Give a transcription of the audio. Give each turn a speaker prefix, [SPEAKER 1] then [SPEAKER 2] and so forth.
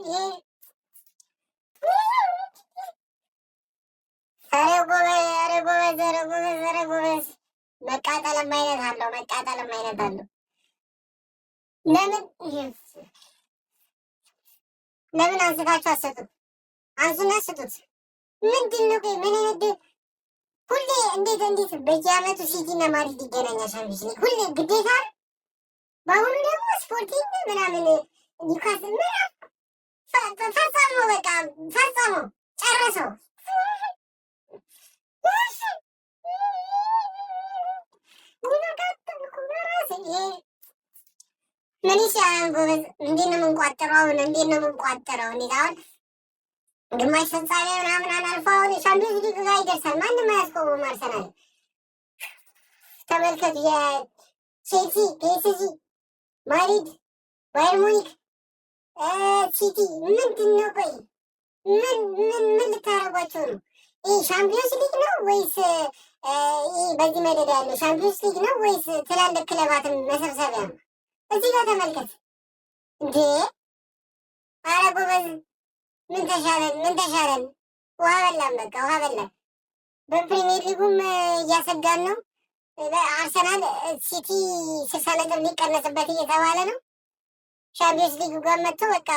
[SPEAKER 1] ይሄ ኧረ ጎበዝ፣ ኧረ ጎበዝ፣ ኧረ ጎበዝ፣ ኧረ ጎበዝ። መቃጠልም አይነት አለው፣ መቃጠልም አይነት አለው። ለምን አንስታችሁ አትሰጡት? አንሱና ስጡት። ምንድን ነው ቆይ? ምን አይነት ሁሌ እንዴት በየአመቱ ሲቲ እና ማድሪድ ይገናኛል ሻምፒዮንስ ሊግ ሁሌ ግዴታ ነው። በአሁኑ ደግሞ ስፖርቲንግ ምናምን ኒውካስል ምናምን ፈጸመው፣ በቃ ፈጸመው፣ ጨረሰው። ምን ይሻላል ጎበዝ? እንዴት ነው የምንቋጠረው? አሁን እንዴት ነው የምንቋጠረው? እንዴት አሁን ግማሽ ፍጻሜ ምናምን አልፎ አሁን ሻምፒዮንስ ሊግ ጋር ይደርሳል። ማንም አያስቆመውም አርሰናል። ተመልከቱ፣ የቼልሲ፣ ፒኤስጂ፣ ማድሪድ፣ ባየር ሙኒክ፣ ሲቲ ምንድን ነው? ቆይ ምን ምን ምን ልታደርጓቸው ነው? ይህ ሻምፒዮንስ ሊግ ነው ወይስ ይህ በዚህ መደዳ ያለው ሻምፒዮንስ ሊግ ነው ወይስ ትላልቅ ክለባትን መሰብሰቢያ ነው? እዚህ ጋር ተመልከት እንዴ! አረ ጎበዝ፣ ምን ተሻለን? ምን ተሻለን? ውሃ በላን፣ በቃ ውሃ በላን። በፕሪሚየር ሊጉም እያሰጋን ነው። አርሰናል ሲቲ 60 ነጥብ ሊቀነስበት እየተባለ ነው። ሻምፒዮንስ ሊጉ ጋር መጥቶ በቃ